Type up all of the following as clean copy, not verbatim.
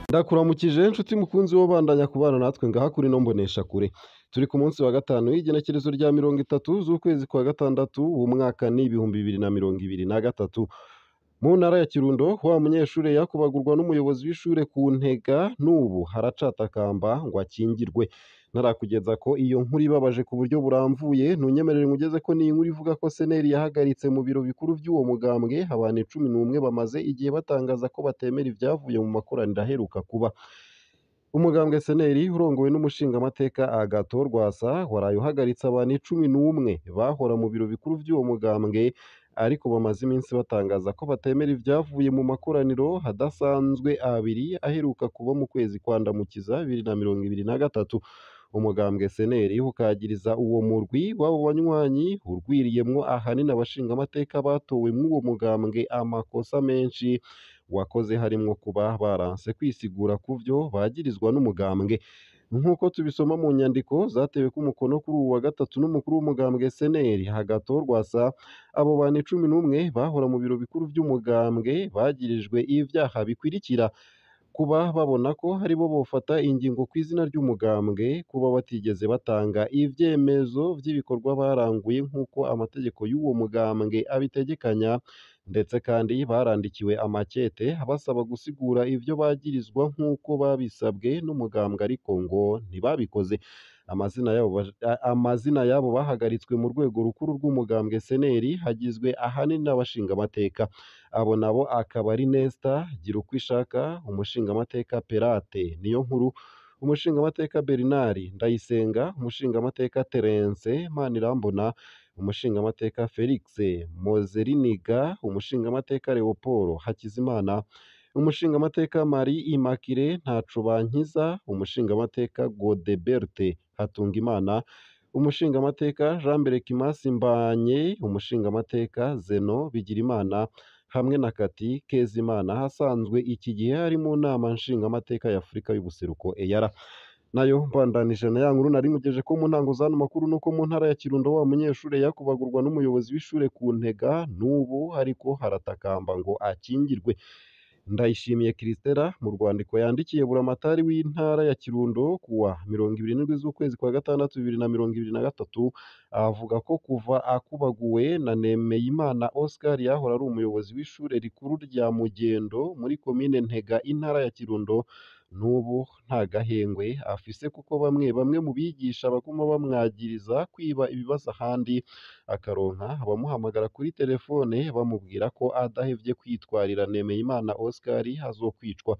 Ndakuramukije nshuti mukunzi wo bandanya kubana natwe ngaha kuri no mbonesha kure. Turi ku munsi wa gatanu w'igenekerezo rya 30 z'ukwezi kwa gatandatu umwaka ni 2023. Mu ntara ya Kirundo wa munyeshure yakubagurwa n'umuyobozi w'ishure ku Ntega n'ubu haracatakamba ngo akingirwe. Narakugeza ko iyo nkuru ibabaje ku buryo buramvuye, ntunyemerere ngugeze ko ni inkuru ivuga ko Seneri yahagaritse mu biro bikuru by'uwo mugambwe abantu 11 bamaze igihe batangaza ko batemera ivyavuye mu makoraniro aheruka kuba. Umugambwe Seneri urongowe n'umushingamateka Agathon Rwasa waraye uhagaritse abantu 11 bahora mu biro bikuru by'uwo mugambwe, ariko bamaze iminsi batangaza ko batemera ivyavuye mu makoraniro adasanzwe abiri aheruka kuba mu kwezi kwa Ndamukiza 2023. Umugambwe Seneri ukagiriza uwo murwi w'abo banywanyi urwiriyemwo ahanini abashingamateka batowe mw'uwo mugambwe amakosa menshi wakoze, harimwo kuba baranse kwisigura kuvyo bagirizwa n'umugambwe. Nk'uko tubisoma mu nyandiko zatewe ku mukono kuri uwu wa gatatu n'umukuru w'umugambwe Seneri Agathon Rwasa, abo bantu 11 bahora mu biro bikuru vy'umugambwe bagirijwe ivyaha bikwirikira: kuba babona ko aribo bofata ingingo kw'izina ry'umugambwe, kuba batigeze batanga ivyemezo vy'ibikorwa baranguye nk'uko amategeko y'uwo mugambwe abitegekanya, ndetse kandi barandikiwe amakete abasaba gusigura ivyo bagirizwa nk'uko babisabwe n'umugambwe, ariko ngo ntibabikoze. Amazina yabo bahagaritswe mu rwego rukuru rw'umugambwe Seneri hagizwe ahanini n'abashingamateka. Abo nabo akaba ari Nesta Girukwishaka, umushingamateka Perate Niyonkuru, umushingamateka Bernard Ndayisenga, umushingamateka Terence Manirambona, umushingamateka Felix Mozeriniga, umushingamateka Leopold Hakizimana, umushingamateka Marie Immaculée Ntacobankiza, umushingamateka Godebert Hatungimana, umushingamateka Jean Berkimas Mbanye, umushingamateka Zeno Bigirimana hamwe na Kati Kezimana hasanzwe iki gihe hari mu nama nshingamateka ya Afurika y'ubuseruko EAR. Nayo mbandanije na ya nkuru nari nkugejeje ko mu ntango z'ano makuru, nuko mu ntara ya Kirundo wa munyeshure yakubagurwa n'umuyobozi w'ishure ku Ntega n'ubu ariko haratakamba ngo akingirwe. Ndayishimiye Christella mu rwandiko yandikiye buramatari w'intara ya Kirundo kuwa 27 z'ukwezi kwa gatandatu 2023, avuga ko kuva akubaguwe na Nemeyimana Oscar yahora ari umuyobozi w'ishure rikuru rya Mugendo muri komine Ntega intara ya Kirundo, n'ubu nta gahengwe afise kuko bamwe bamwe mu bigisha baguma bamwagiriza kwiba ibibazo ahandi, akaronka abamuhamagara kuri telefone bamubwira ko adahevye kwitwarira Nemeyimana Oscar azokwicwa.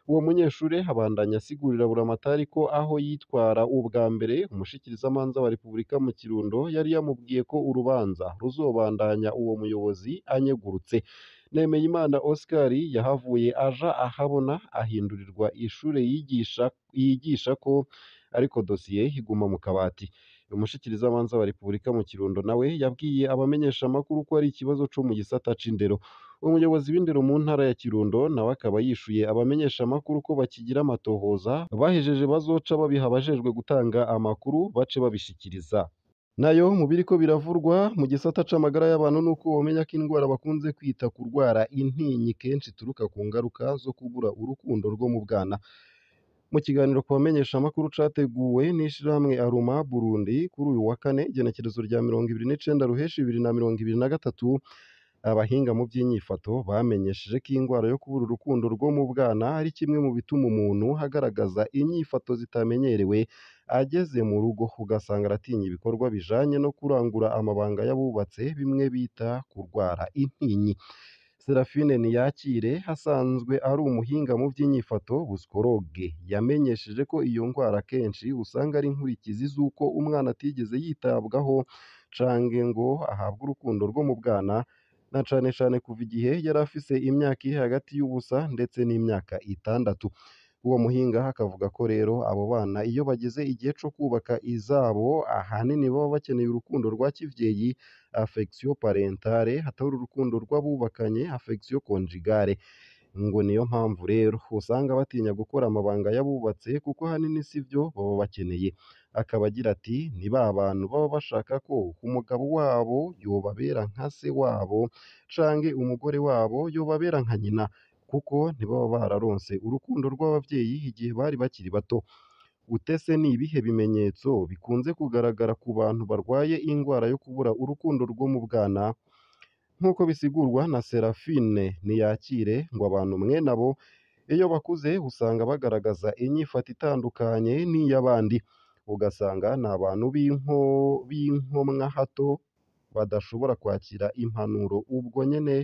Uwo munyeshure abandanya asigurira buramatari ko aho yitwara ubwa mbere umushikirizamanza wa Repubulika mu Kirundo yari yamubwiye ko urubanza ruzobandanya uwo muyobozi anyegurutse. Nemeyimana Oscar yahavuye aja ahabona ahindurirwa ishure yigisha ko, ariko dosiye iguma mu kabati. Umushikirizamanza wa Repubulika mu Kirundo nawe yabwiye abamenyeshamakuru ko ari ikibazo co mu gisata c'indero. Umuyobozi w'indero mu ntara ya Kirundo nawe akaba yishuye abamenyeshamakuru ko bakigira amatohoza, bahejeje bazoca babiha abajejwe gutanga amakuru bace babishikiriza. Nayo mu biriko biravurwa mu gisata c'amagara y'abantu nuko womenya ko indwara bakunze kwita kurwara intinyi kenshi ituruka ku ngaruka zo kubura urukundo rwo mu bwana. Mu kiganiro ku bamenyeshamakuru categuwe n'ishirahamwe Aruma Burundi kuri uyu wa kane igenekerezo rya 29 Ruheshi 2023, abahinga mu vy'inyifato bamenyesheje ko ingwara yo kubura urukundo rwo mu bwana ari kimwe mu bituma umuntu agaragaza inyifato zitamenyerewe ageze mu rugo, ugasanga aratinya ibikorwa bijanye no kurangura amabanga y'abubatse, bimwe bita kurwara intinyi. Serafine Niyakire asanzwe ari umuhinga mu vy'inyifato busikoroge, yamenyesheje ko iyo ngwara kenshi usanga ari inkurikizi z'uko umwana atigeze yitabwaho canke ngo ahabwe urukundo rwo mu bwana, na cane cane kuva igihe yari afise imyaka iri hagati y'ubusa ndetse n'imyaka 6. Uwo muhinga akavuga ko rero abo bana iyo bageze igihe co kubaka izabo ahanini baba bakeneye urukundo rwa kivyeyi affection parentale, atari urukundo rw'abubakanye affection conjugale. Ngo niyo mpamvu rero usanga batinya gukora amabanga y'abubatse kuko ahanini sivyo baba bakeneye. Akaba agira ati ni ba bantu baba bashaka ko umugabo wabo yobabera nka se wabo canke umugore wabo yobabera nka nyina. kuko ntibaba bararonse urukundo rw'abavyeyi igihe bari bakiri bato. Utese ni ibihe bimenyetso bikunze kugaragara ku bantu barwaye ingwara yo kubura urukundo rwo mu bwana? Nk'uko bisigurwa na Serafine Niyakire, ngo abantu mwene abo iyo bakuze usanga bagaragaza inyifato itandukanye n'iy'abandi, ugasanga ni abantu b'inkomwahato badashobora kwakira impanuro ubwo nyene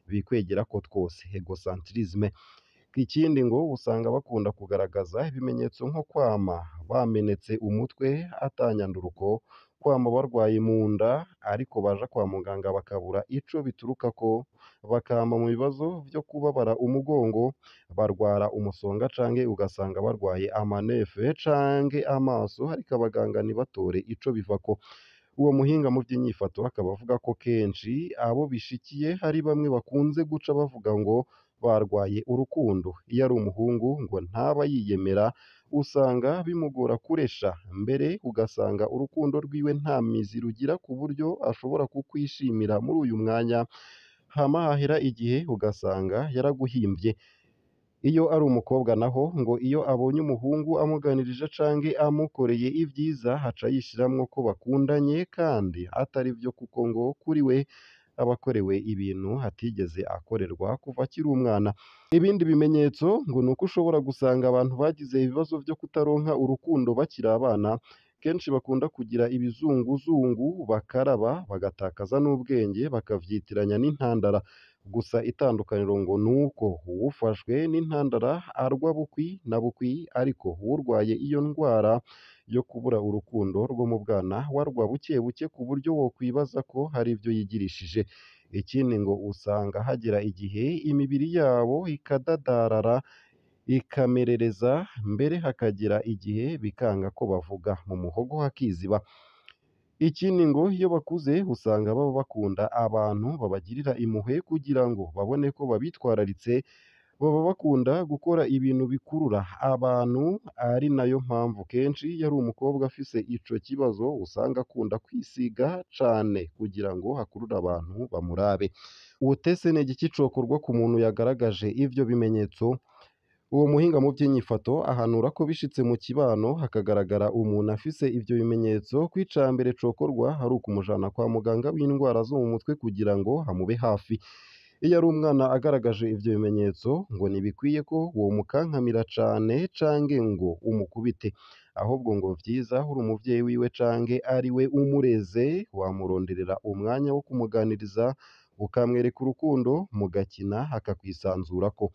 bikwegerako twose egocentrisme. Ikindi ngo usanga bakunda kugaragaza ibimenyetso nko kwama bamenetse umutwe atanyanduruko, kwama barwaye mu nda ariko baja kwa muganga bakabura ico biturukako, bakama mu bibazo vyo kubabara umugongo, barwara umusonga canke ugasanga barwaye amanefe canke amaso ariko abaganga ntibatore ico bivako. Uwo muhinga mu vy'inyifato akaba avuga ko kenshi abo bishikiye hari bamwe bakunze guca bavuga ngo barwaye urukundo. Iyo ari umuhungu ngo ntaba yiyemera, usanga bimugora kuresha, mbere ugasanga urukundo rwiwe nta mizi rugira ku buryo ashobora kukwishimira muri uyu mwanya, hama hahera igihe ugasanga yaraguhimvye. Iyo ari umukobwa naho ngo iyo abonye umuhungu amuganirije canke amukoreye ivyiza aca yishiramwo ko bakundanye kandi atari vyo, kuko ngo kuri we aba akorewe ibintu atigeze akorerwa kuva akiri umwana. Ibindi bimenyetso ngo ni uko ushobora gusanga abantu bagize ibibazo vyo kutaronka urukundo bakiri abana, kenshi bakunda kugira ibizunguzungu, bakaraba, bagatakaza n'ubwenge, bakavyitiranya n'intandara. Gusa itandukaniro ngo ni uko uwufashwe n'intandara arwa bukwi na bukwi, ariko uwurwaye iyo ndwara yo kubura urukundo rwo mu bwana we arwa buke buke ku buryo wokwibaza ko hari ivyo yigirishije. Ikindi ngo usanga hagera igihe imibiri yabo ikadadarara, ikamerereza, mbere hakagera igihe bikanga ko bavuga, mu muhogo hakiziba. Ikindi ngo iyo bakuze usanga baba bakunda abantu babagirira impuhwe kugira ngo babone ko babitwararitse, baba bakunda gukora ibintu bikurura abantu, ari nayo mpamvu kenshi iyo ari umukobwa afise ico kibazo usanga akunda kwisiga cane kugira ngo akurure abantu bamurabe. Utese ni igiki cokorwa ku muntu yagaragaje ivyo bimenyetso? Uwo muhinga mu vy'inyifato ahanura ko bishitse mu kibano hakagaragara umuntu afise ivyo bimenyetso, ko icambere cokorwa ari ukumujana kwa muganga w'indwara zo mu mutwe kugira ngo amube hafi. Iyo ari umwana agaragaje ivyo bimenyetso ngo ntibikwiye ko womukankamira cane canke ngo umukubite, ahubwo ngo vyiza uri umuvyeyi wiwe canke ari we umureze wamuronderera umwanya wo kumuganiriza, ukamwereka urukundo, mugakina akakwisanzurako.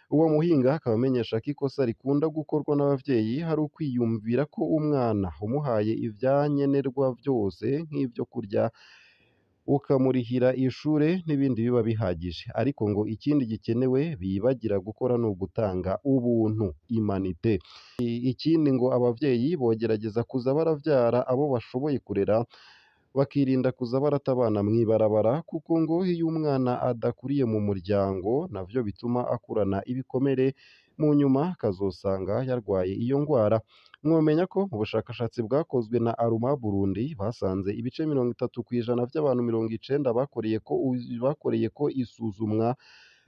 Uwo muhinga akaba amenyesha ko ikosa rikunda gukorwa n'abavyeyi ari ukwiyumvira ko umwana umuhaye ivyankenerwa vyose nk'ivyo kurya, ukamurihira ishure n'ibindi biba bihagije, ariko ngo ikindi gikenewe bibagira gukora ni ugutanga ubuntu humanité. Ikindi ngo abavyeyi bogerageza kuza baravyara abo bashoboye kurera, bakirinda kuza barata abana mw'ibarabara, kuko ngo iyo umwana adakuriye mu muryango navyo bituma akurana ibikomere, mu nyuma akazosanga yarwaye iyo ngwara. Mwomenya ko mu bushakashatsi bwakozwe na Aruma Burundi basanze ibice 30% vy'abantu 90 bakoreyeko isuzumwa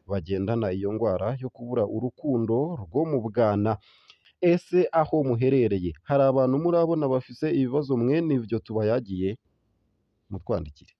bagendana iyo ngwara yo kubura urukundo rwo mu bwana. Ese aho muherereye hari abantu murabona bafise ibibazo mwene ivyo tubayagiye? Mutwandikire.